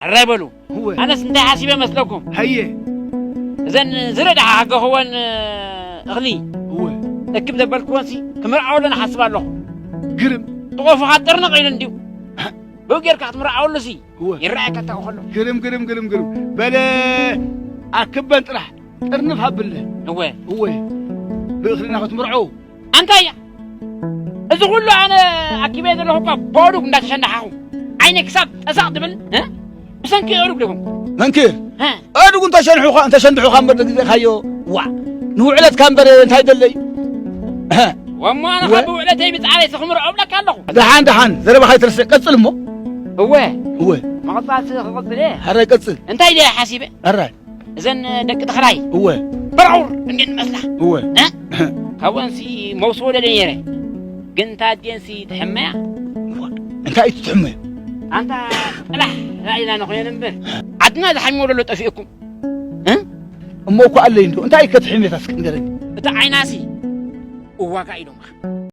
ሕራይ በሉ። እወ። ኣነስ እንታይ ሓሲበ መስለኩም? ሃየ። እዘን ዝረዳ ሓገኽወን እኽሊ እወ። እክብ ዘበልክወንሲ ክምርዓወለን ሓስብ ኣለኹ። ግርም። ጥቆፉኻ ጥርንቕ ኢሉ እንድዩ። ብኡ ጌርካ ክትምርዓወሉሲ እወ። ይረኣየካ እንተ ከሎ። ግርም፣ ግርም፣ ግርም፣ ግርም። በለ ኣክበን ጥራሕ ጥርንፍ ኣብለ። እወ። እወ። ብእኽልና ክትምርዓው። ኣንታ እያ። እዚ ኩሉ ኣነ ኣኪበ ዘለኹ እኳ ባዶ እንዳተሸናሓኹ። ዓይነ ክሳብ ጠሳቕ ትብል፣ እ? ብሰንኪ ኣእዱግ ዲኹም? መንክር፣ እ? ኣእዱግ እንተሸንሑኻ፣ እንተሸንድሑኻ እምበር ግዜኻዮ። ዋ፣ ንውዕለትካ እምበር እንታይ ደለይ? እ? ወሞ ኣነ ወ- ካብ ውዕለተይ ብጻዕረይ ስኽምር እብለካ ኣለኹ። ደሓን፣ ደሓን፣ ዘረባኻ ኣይትርስዕ፣ ቀጽል እሞ። እወ። እወ። መቐጻልቲ ክቕጽል እየ። ሕራይ ቀጽል። እንታይ ኢለ ሓሲበ? ሕራይ። እዘን ደቂ ትግራይ እወ። በርዑር እንዴት መስላ? እወ። እ? ካብኦንሲ መውስቦ ደለ ነይረ። ግን እታ ኣዴንሲ ትሕመያ? እንታይ እዩ ትሕመዮ? ኣንታ ጥላሕ ራእይና ንኾነ እምበር። ዓድና ዝሓሚዎ ደሎ ጠፊእኩም። እ? እሞ እኮ ኣለይ እንዶ። እንታይ እዩ ከትሕሜታ እስኪ ንገረኒ? እቲ ዓይናሲ እዋጋ ኢሎምኻ።